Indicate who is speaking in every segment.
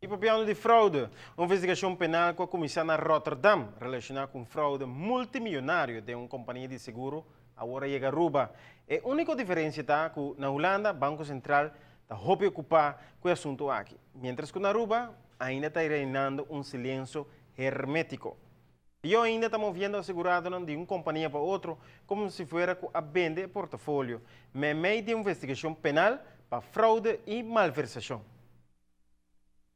Speaker 1: papiando di fraude, un investigacion penal cu a cuminsa na Rotterdam relaciona cu un fraude multimillonario den un compania di seguro awor a yega Aruba. E unico diferencia ta cu na Hulanda Banco Central ta hopi ocupa cu e asunto aki, mientras cu na Aruba ainda ta reinando un silencio hermetico. Pio ainda ta moviendo aseguradonan di un compania pa otro como si fuera cu a bende e portafolio, meimei di un investigacion penal pa fraude y malversacion.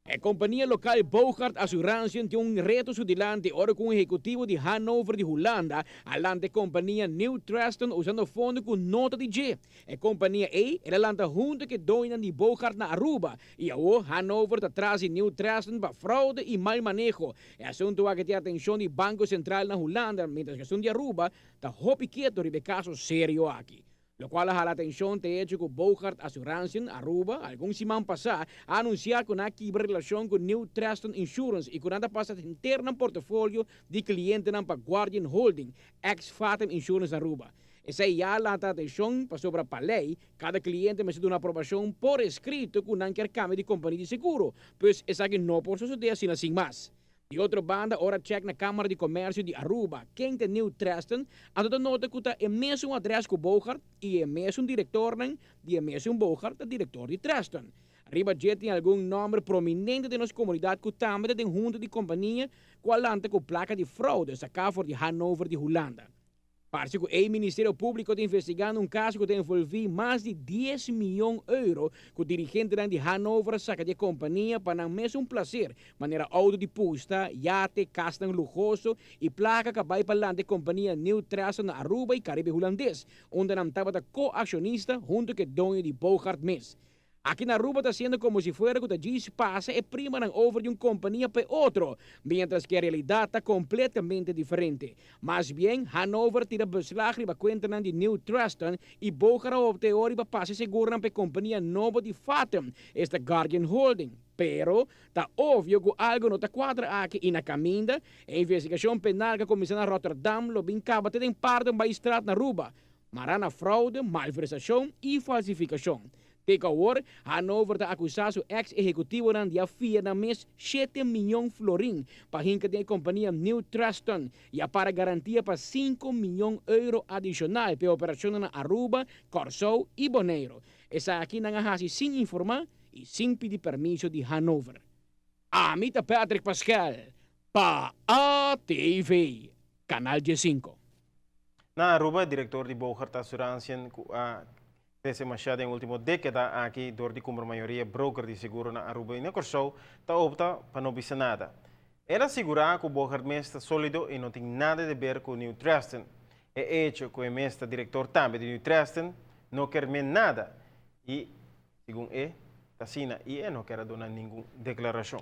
Speaker 2: E kompania lokal Boogaard Assurantiën tin un reto su dilanti ora ku un ehekutivo di Hannover di Hulanda a lanta e kompania Nieuw Tresten usando fondo ku no ta di dje. E kompania ei el a lanta huntu ku e doñonan di Boogaard na Aruba i awor Hannover ta tras di Nieuw Tresten pa fraude i mal maneho. E asuntu aki tin atenshon di Banko Sentral na Hulanda mientras ku esun di Aruba ta hopi ketu riba e kaso serio aki. Lokual a hala atenshon ta e echo ku Boogaard Assurantiën, Aruba, algun siman pasá a anunsiá ku nan a kibra relashon ku New Treston Insurance i ku nan ta pasa henter nan portofolio di klientenan pa Guardian Holding, ex Fatem Insurance Aruba. Esei ya a lanta atenshon pasobra pa lei, kada kliente mester duna aprobashon por eskrito ku nan kier kambia di kompania di seguro, pues esaki no por sosodé asina sin mas. Di otro banda, ora chèk na Kámara di Komèrsio di Aruba ken ta Nieuw Tresten, anto ta nota ku ta e mesun adrès ku Boogaard i e mesun direktornan di e mesun Boogaard ta direktor di Tresten. Riba dje tin algun nòmber prominente den nos komunidat ku tambe ta den hunta di kompania ku a lanta ku plaka di froude saká for di Hannover di Hulanda. Parse ku ei Ministerio Públiko ta investigando un kaso ku ta envolví mas di dies mion euro ku dirigentenan di Hannover a saka di e kompania pa nan mesun plaser, manera outo di pusta, yate, kasnan luhoso i plaka ku a bai pa lanta e kompania Nieuw Tresor na Aruba i Karibe Hulandes, unda nan tabata ko-akshonista huntu ku e doño di Boogaard mes. Aki na Aruba ta haciendo como si fuera cu ta djis pasa e primanan over di un compania pa e otro, mientras cu e realidad ta completamente diferente. Mas bien, Hannover tira beslag riba cuentanan di Nieuw Treston y Boogaard a opta e ora riba pasa e segurnan pa e compania nobo di Fatum, esta Guardian Holding. Pero, ta obvio cu algo no ta cuadra aki y na caminda, e investigacion penal cu a cuminsa na Rotterdam lo bin caba te den Paardenbaaistraat na Aruba. Mará na fraude, malversacion y falsificacion. Te cu awor, Hannover ta acusa su ex ehecutivonan di a fia nan mes shete miyon florin pa hinca den e compania New Treston y a para garantia pa cinco miyon euro adicional pa e operacionnan na Aruba, Corsou y Boneiro. Esaki nan a haci sin informa y sin pidi permiso di Hannover. Ami ta Patrick Pascal pa ATV, Canal 15.
Speaker 1: Na Aruba, director di Boogaard Assurantiën cu a crece masha den ultimo decada aki door di cumpra mayoria broker di seguro na Aruba y na Corsou, ta opta pa no bisa nada. El a sigura cu Boogaard mes ta solido y no tin nada de ber cu Nieuw Treston. E hecho cu e mes ta director tambe di Nieuw Treston no kier men nada y, segun e, ta asina y e no kier a duna ningun declaracion.